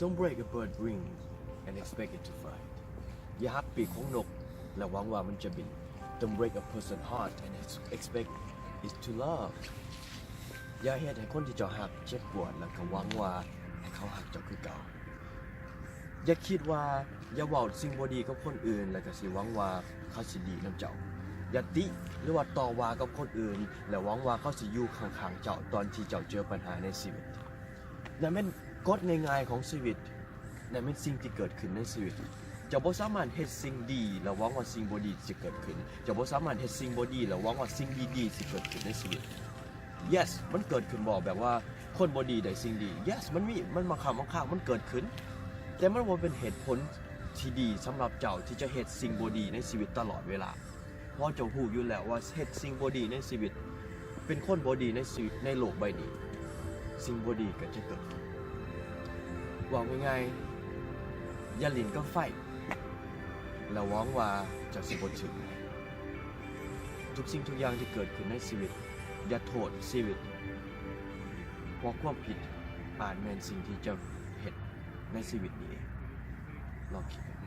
Don't break a bird wing and expect it to fly. ຢ່າຫັກປີກຂອງນົກ ແລະ ຫວັງວ່າມັນຈະບິນ. Don't break a person's heart and ex- expect it to love. ຢ່າເຮັດໃຫ້ຄົນທີ່ເຈົ້າຮັກເຈັບປວດ ແລ້ວກໍຫວັງວ່າໃຫ້ເຂົາຮັກເຈົ້າຄືເກົ່າ. ຢ່າຄິດວ່າ ຢ່າເວົ້າສິ່ງບໍ່ດີກັບຄົນອື່ນ ແລ້ວກໍຊິຫວັງວ່າເຂົາຊິດີນຳເຈົ້າ. ຢ່າຕິ ຫຼືວ່າຕໍ່ວ່າກັບຄົນອື່ນ ແລະ ຫວັງວ່າເຂົາຊິຢູ່ຂ້າງໆເຈົ້າຕອນທີ່ເຈົ້າເຈີບັນຫາໃນຊີວິດ. ນັ້ນແມ່ນກົດງ່າຍໆຂອງຊີວິດ. ນັ້ນແມ່ນສິ່ງທີ່ເກີດຂຶ້ນໃນຊີວິດ. ເຈົ້າບໍ່ສາມາດເຮັດສິ່ງດີ ແລ້ວຫວັງວ່າສິ່ງບໍ່ດີຈະເກີດຂຶ້ນ. ເຈົ້າບໍ່ສາມາດເຮັດສິ່ງບໍ່ດີ ແລ້ວຫວັງວ່າສິ່ງດີໆຊິເກີດຂຶ້ນໃນຊີວິດ. Yes ມັນເກີດຂຶ້ນບໍ່ ແບບວ່າຄົນບໍ່ດີໄດ້ສິ່ງດີ? Yes ມັນມີ ມັນບາງຄັ້ງບາງຄາວມັນເກີດຂຶ້ນ, ແຕ່ມັນບໍ່ເປັນເຫດຜົນທີ່ດີສຳລັບເຈົ້າທີ່ຈະເຮັດສິ່ງບໍ່ດີໃນຊີວິດຕະຫຼອດເວລາ. ເພາະເຈົ້າຮູ້ຢູ່ແລ້ວວ່າເຮັດສິ່ງບໍ່ດີໃນຊີວິດ, ເປັນຄົນບໍ່ດີໃນຊີວິດ ໃນໂລກໃບນີ້, ສິ່ງບໍ່ດີກໍຈະເກີດຂຶ້ນ. ເວົ້າງ່າຍໆ, ຢ່າຫຼິ້ນກັບໄຟ ແລ້ວຫວັງວ່າເຈົ້າຊິບໍ່ຖືກໄໝ. ທຸກສິ່ງທຸກຢ່າງທີ່ເກີດຂຶ້ນໃນຊີວິດ, ຢ່າໂທດຊີວິດ, ເພາະຄວາມຜິດອາດແມ່ນສິ່ງທີ່ເຈົ້າເຮັດໃນຊີວິດນີ້ເອງ. ລອງຄິດເບິ່ງ.